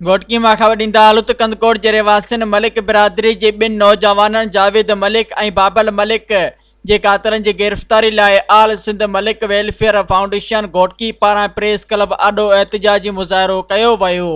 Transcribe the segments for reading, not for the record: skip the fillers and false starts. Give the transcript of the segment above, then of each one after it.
گهوٽڪي مان خبر ڏيندا هلون ته ڪنڌڪوٽ جي رهواسين ملڪ برادري جي ٻن نوجوانن جاويد ملڪ ۽ بابل ملڪ جي قاتلن جي گرفتاري لاء all Sindh Malik welfare foundation Ghotki پاران پريس ڪلب آڏو احتجاجي مظاهرو ڪيو ويو.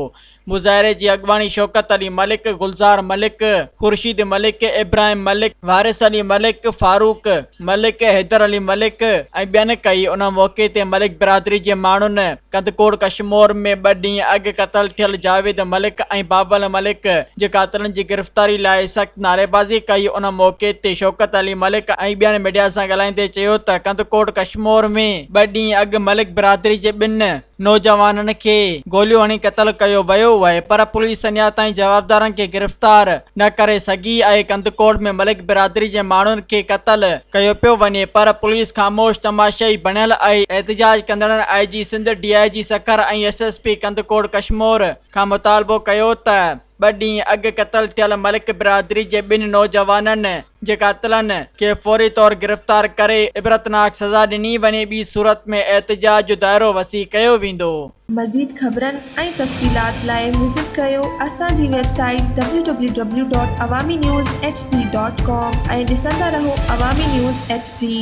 مظاهري جي اڳواڻي شوڪت علي ملڪ، گلزار ملڪ، خورشيد ملڪ، ابراهيم ملڪ، وارث علي ملڪ، فاروق ملڪ، حيدر علي ملڪ ۽ ٻين ڪئي. ان موقعي تي ملڪ برادري جي ماڻهن ڪنڌڪوٽ ڪشمور ۾ ٻه ڏينهن اڳ قتل ٿيل جاويد ملڪ ۽ بابل ملڪ جي قاتلن جي گرفتاري لاء سخت نعريبازي ڪئي. ان موقعي تي شوڪت علي ملڪ ۽ ٻين ميڊيا سان ڳالهائيندي چيو ته ڪنڌڪوٽ ڪشمور ۾ ٻه ڏينهن اڳ ملڪ برادري جي ٻن نوجوانن کي گوليون هڻي قتل ڪيو ويو اهي پر پوليس اڃا تائين جوابدارن کي گرفتار نه ڪري سگهي آهي ڪنڌڪوٽ ۾ ملڪ برادري جي ماڻهن کي قتل ڪيو پيو وڃي پر پوليس خاموش تماشائي بڻيل آهي احتجاج ڪندڙن I G Sindh D I G Sukkur ۽ S S P Kandhkot Kashmore کان مطالبو ڪيو ته ٻه ڏينهن اڳ قتل ٿيل ملڪ برادري جي ٻن نوجوانن جي قاتلن کي فوري طور گرفتار ڪري عبرتناڪ سزا ڏني وڃي ٻي صورت ۾ احتجاج جو دائرو وسيع ڪيو ويندو. مزيد خبرن ۽ تفصيلات لاء وزٽ ڪريو اسان جي website W W W dot Awami news H D dot com ۽ ڏسندا رهو عوامي نيوز ايڇ ڊي.